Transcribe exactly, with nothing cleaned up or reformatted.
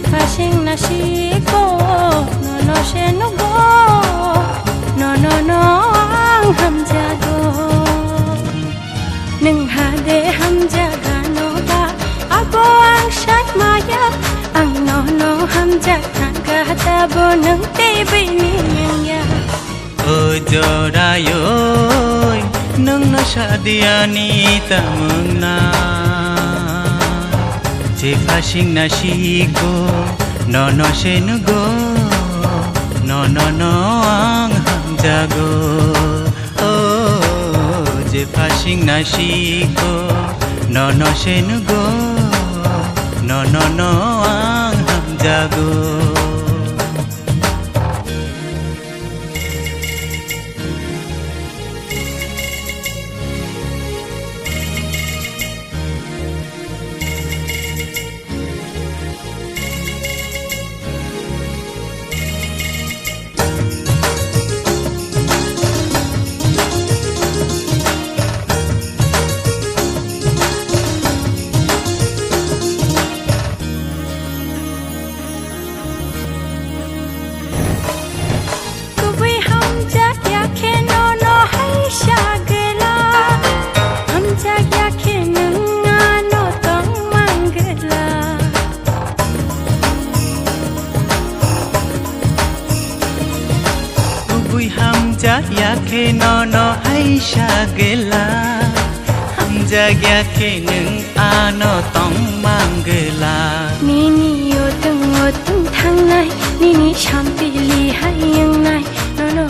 Phasing na siko, nono se nugo, nono no ang hamjago. Nwng hade hamjaga no ba, abo ang sai maya, ang nono hamjak thangka tabo nwng tebini nwng ya. O jorayoi, nwngno sadiani tamungna. Je phasing na siko, nono se nugo, nono no ang hamjago. O je phasing na siko, nono se nugo, nono no ang hamjago. Kubui hamjak ya khe nono hai sagela, hamjak ya khe nwng ano tong mangela. Kubui hamjak ya khe nono hai sagela, hamjak ya khe nwng ano tong mangela. Nini otwng otwng thangnai, nini sampili hai wngnai, nono